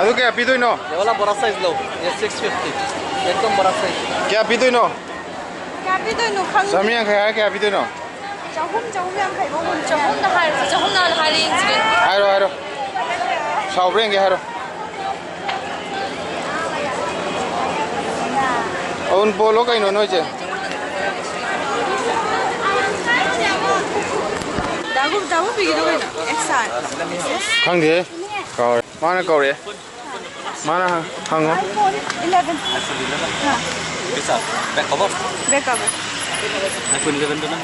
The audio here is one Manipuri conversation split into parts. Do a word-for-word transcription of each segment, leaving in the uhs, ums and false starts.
ꯑꯗꯨ ꯀꯌꯥ ꯄꯤꯗꯣꯏꯅꯣ? ये वाला बड़ा साइज लो, ये सिक्स फिफ्टी, एकदम बड़ा साइज। ꯀꯌꯥ ꯄꯤꯗꯣꯏꯅꯣ? ꯀꯌꯥ ꯄꯤꯗꯣꯏꯅꯣ ꯈꯪꯗꯦ꯫ ꯆꯥꯝꯃꯔꯤ ꯌꯥꯡꯈꯩ ꯍꯥꯏꯔ ꯀꯌꯥ ꯄꯤꯗꯣꯏꯅꯣ? ꯆꯍꯨꯝ, ꯆꯍꯨꯝ ꯌꯥꯡꯈꯩ ꯐꯥꯎꯕ ꯍꯨꯟ ꯆꯍꯨꯝꯗ ꯍꯥꯏꯔꯁꯤ, ꯆꯍꯨꯝꯗ ꯍꯥꯟꯅ ꯍꯥꯏꯔꯦ ꯌꯦꯡꯁꯤꯅꯦ꯫ ꯍꯥꯏꯔꯣ, ꯍꯥꯏꯔꯣ꯫ ꯁꯥꯎꯕ꯭ꯔꯥ ꯌꯦꯡꯒꯦ, ꯍꯥꯏꯔꯣ꯫ ꯑꯎꯟ ꯄꯣꯠꯂꯣ ꯀꯩꯅꯣ ꯅꯣꯏꯁꯦ? ꯗꯥꯒꯨ-, ꯗꯥꯒꯨꯝꯕꯤꯒꯤꯗꯣ ꯀꯩꯅꯣ? X R. ꯈꯪꯗꯦꯍꯦ꯫ ꯀꯥꯎꯔꯦ꯫ ꯃꯥꯅ ꯀꯧꯔꯛꯑꯦ꯫ ꯃꯥꯅ ꯍꯪ-, ꯍꯪꯉꯣ꯫ iPhone eleven. हाँ। कैसा? Back cover? Back cover. iPhone eleven तो ना?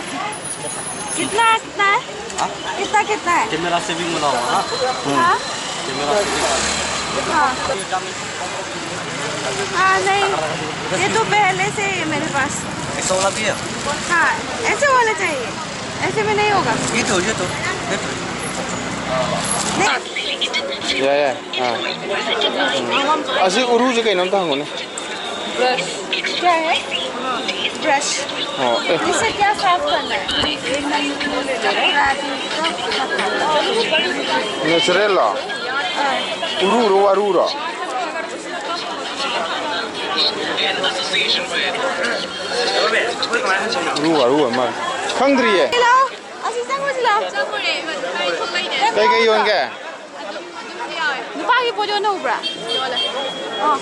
कितना, कितना है? हाँ? कितना, कितना है? कैमरा सेविंग वाला होगा ना? हाँ? कैमरा सेविंग वाला। हाँ। हाँ, नहीं। ये तो पहले से ही है मेरे पास। ऐसा वाला भी है? हाँ, ऐसे वाला चाहिए। ऐसे में नहीं होगा। ये तो, ये तो। नहीं। ꯌꯥꯏ, ꯌꯥꯏ꯫ ꯑꯥ꯫ ꯎꯝ꯫ ꯑꯁꯤ ꯎꯔꯨꯁꯦ ꯀꯩꯅꯣ ꯑꯝꯇ ꯍꯪꯉꯨꯅꯦ꯫ ब्रश। क्या है? ब्रश। ꯑꯣ, ꯑꯦ꯫ इससे क्या साफ करना है? ꯅꯦꯆꯔꯦꯜꯂꯣ? ꯎꯔꯨꯔꯣ, ꯋꯥꯔꯨꯔꯣ? ꯎꯔꯨ, ꯋꯥꯔꯨ ꯑꯣꯏ ꯃꯥꯜꯂꯦ꯫ ꯈꯪꯗ꯭ꯔꯤꯌꯦ꯫ ꯂꯥꯛꯑꯣ꯫ ꯑꯁꯤ ꯆꯪꯉꯨꯁꯤ ꯂꯥꯛꯑꯣ꯫ ꯆꯪꯉꯨꯔꯦ, ꯏꯃꯥꯟꯅꯕꯤ ꯊꯣꯛꯂꯛꯏꯅꯦ꯫ ꯀꯩꯀꯩ ꯌꯣꯟꯒꯦ? ꯑꯗꯨꯝ, ꯑꯗꯨꯝ ꯌꯥꯎꯋꯦ꯫ ꯅꯨꯄꯥꯒꯤ ꯄꯣꯠ ꯌꯣꯟꯍꯧꯕ꯭ꯔꯥ? ꯌꯣꯜꯂꯦ꯫ ꯑꯣ꯫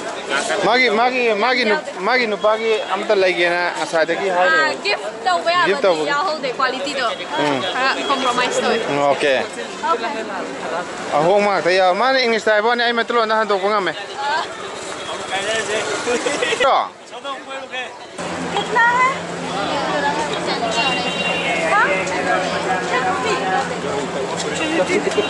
ꯃꯥꯒꯤ, ꯃꯥꯒꯤ, ꯃꯥꯒꯤ ꯅꯨ-, ꯃꯥꯒꯤ ꯅꯨꯄꯥꯒꯤ ꯑꯝꯇ ꯂꯩꯒꯦꯅ ꯉꯁꯥꯏꯗꯒꯤ ꯍꯥꯏꯔꯤꯅꯦ꯫ ꯑꯥ, ꯒꯤꯐ ꯇꯧꯕ ꯌꯥꯕꯗꯤ ꯒꯤꯐ ꯇꯧꯕꯒꯤ꯫ ꯌꯥꯎꯍꯧꯗꯦ, ꯀ꯭ꯋꯥꯂꯤꯇꯤꯗꯣ ꯎꯝ꯫ ꯈꯔ ꯀꯣꯝꯄ꯭ꯔꯣꯃꯥꯏꯁ ꯇꯧꯋꯦ꯫ ꯎꯝ, ꯑꯣꯀꯦ꯫ ꯑꯣꯀꯦ꯫ ꯑꯍꯣꯡꯕ ꯉꯥꯛꯇ ꯌꯥꯎ-, ꯃꯥꯅ ꯏꯪꯂꯤꯁꯇ ꯍꯥꯏꯕ ꯋꯥꯅꯤ, ꯑꯩ ꯃꯩꯇꯩꯂꯣꯟꯗ ꯍꯟꯗꯣꯛꯄ ꯉꯝꯃꯦ꯫ ꯑꯥ꯫ ꯀꯣ? कितना है? हाँ? फिफ्टी।